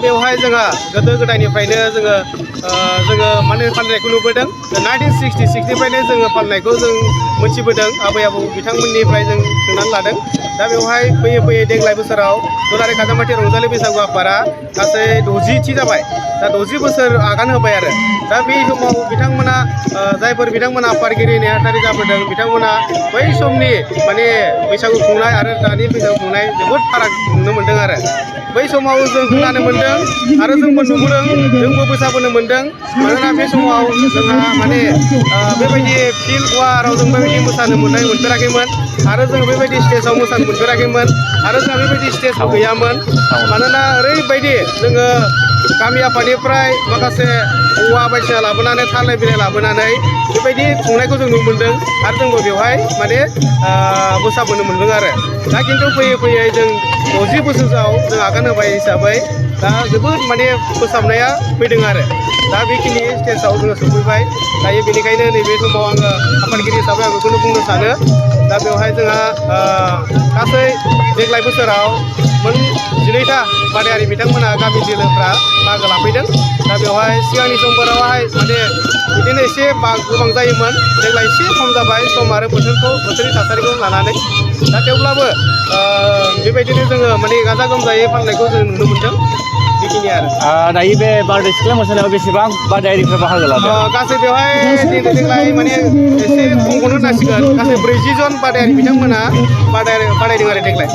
बेवहाय जोंहा गोदो गोदायनिफ्रायनो जोङो माने फालिनायखौ नुबोदों 1966निफ्रायनो जोङो फालिनायखौ जों मोनथिबोदों आबै आबौ बिथांमोननिफ्राय जों सोंनानै लादों दा बेवहाय फैयै फैयै देग्लाय बोसोराव दुलाराय खाजामाथि रंजालि बैसागु आफादा गासै 60थि जाबाय दा 60 बोसोर आगान होबाय आरो दा बे समाव बिथांमोना जायफोर बिथांमोना आफादगिरि नेहाथारि जाबोदों बिथांमोना बै समनि माने बैसागु खुंनाय आरो दानि बैसागु खुंनाय जोबोद फाराग नुनो मोन्दों आरो बै समाव जों खोनानो मोन्दों आरो जोंबो नुबोदों जोंबो मोसाबोनो मोन्दों मानोना बे समाव जोंहा माने बेबायदि फिल्ड गुवाराव जों बेबायदि मोसानो मोनफेराखैमोन आरो जों बेबायदि स्टेजाव मोसानो मोनफेराखैमोन आरो जोंहा बेबायदि स्टेजबो गैयामोन मानोना ओरैबायदि जोङो गामि आफादनिफ्राय माखासे औवा बायदिसिना लाबोनानै थालिर बिलाइ लाबोनानै बेबायदि खुंनायखौ जों नुनो मोन्दों आरो जोंबो बेवहाय माने मोसाबोनो मोन्दों आरो दा खिन्थु फैयै फैयै जों 60 बोसोराव जों आगान होबाय हिसाबै दा जोबोद माने फोसाबनाया फैदों आरो दा बेखिनि स्टेजाव जोङो सफैबाय दायो बेनिखायनो नैबे समाव आङो आफादगिरि हिसाबै आं बेखौनो बुंनो सानो दा बेवहाय जोंहा गासै देग्लाय बोसोराव मोन 12टा बादायारि बिथांमोना गामि दोलोफ्रा बाहागो लाफैदों दा बेवहाय सिगांनि समफोरावहाय माने बिदिनो एसे गोबां जायोमोन देग्लाय एसे खम जाबाय सम आरो बोथोरनि थासारिखौ लानानै दा थेवब्लाबो बेबायदिनो जोङो माने गाजा गोमजायै फालिनायखौ जों नुनो मोन्दों बेखिनि आरो दायो बे बारदै सिख्ला मोसानायाव बेसेबां बादायारिफ्रा बाहागो लादों गासै बेवहाय देग्लाय माने एसे खमखौनो होनांसिगोन गासै 40 जन बादायारि बिथांमोना बादायदों आरो देग्लाय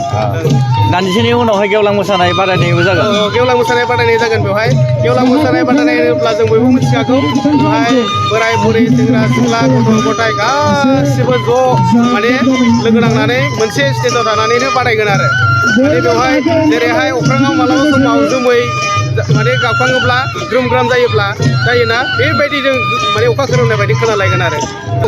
दान्दिसेनि उनावहाय गेवलां मोसानाय बादायनायबो जागोन गेवलां मोसानाय बादायनाय जागोन बेवहाय गेवलां मोसानाय बादायनाय होनोब्ला जों बयबो मिथिखागौ बेवहाय बोराय बुरै सेंग्रा सिख्ला गथ' गथाय गासिबो ज' माने लोगो नांनानै मोनसे स्टेजाव थानानैनो बादायगोन आरो माने बेवहाय जेरैहाय अख्राङाव मालाबा समाव जोमै माने गावखाङोब्ला ग्रोम ग्राम जायोना बेबायदि जों माने अखा खोरोमनाय बायदि खोनालायगोन आरो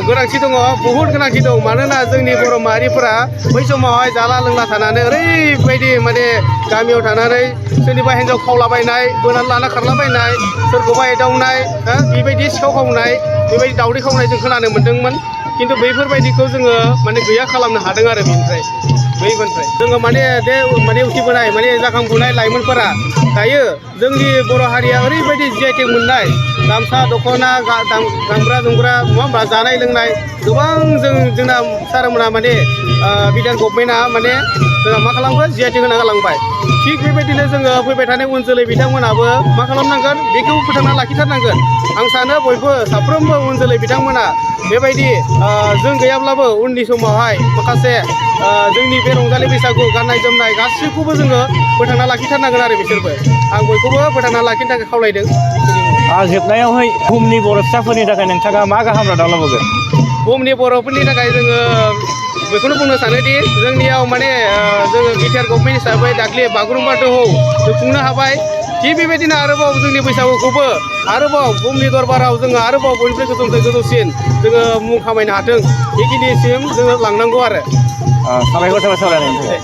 गोनांथि दङ बहुद गोनांथि दं मानोना जोंनि बर' माहारिफोरा बै समावहाय जाला लोंला थानानै ओरैबायदि माने गामियाव थानानै सोरनिबा हिन्जाव खावलाबायनाय बोनानै लाना खारलाबायनाय सोरखौबा एदावनाय बेबायदि सिखाव खावनाय बेबायदि दावदै खावनाय जों खोनानो मोन्दोंमोन खिन्थु बैफोरबायदिखौ जोङो माने गैया खालामनो हादों आरो बैफोरनिफ्राय जोङो माने उथिबोनाय माने जाखांफुनाय लाइमोनफोरा दायो जोंनि बर' हारिया ओरैबायदि GI मोननाय गामसा दख'ना गानग्रा जोमग्रा नङा होमबा जानाय लोंनाय गोबां जोंना सारमोना माने बिधान गभर्नमेन्टआ माने जोंहा मा खालामगोन GI होना गालांबाय थिग बेबायदिनो जोङो फैबाय थानाय उन जोलै बिथांमोनाबो मा खालामनांगोन बेखौ फोथांना लाखिथारनांगोन आं सानो बयबो साफ्रोमबो उन जोलै बिथांमोना बेबायदि जों गैयाब्लाबो उननि समावहाय माखासे जोंनि बे रंजालि बैसागु गाननाय जोमनाय गासैखौबो जोङो फोथांना लाखिथारनांगोन आरो बिसोरबो आं बयखौबो फोथांना लाखिनो थाखाय खावलायदों जोबनायावहाय बुहुमनि बर' फिसाफोरनि थाखाय नोंथाङा मा गाहाम रादाब लाबोगोन बुहुमनि बर'फोरनि थाखाय जोङो बेखौनो बुंनो सानोदि जोंनियाव माने जोङो बिटिआर गभर्नमेन्ट हिसाबै दाख्लि बागुरुम्बा दोहौ जों खुंनो हाबाय थिग बेबायदिनो आरोबाव जोंनि बैसागुखौबो आरोबाव बुहुमनि दरबाराव जोङो आरोबाव बयनिफ्राय गोजौसिन जोङो मुं खामायनो हाथों बेखिनिसिम जोङो लांनांगौ आरो साबायखर थाबाय सावरायनायनि थाखाय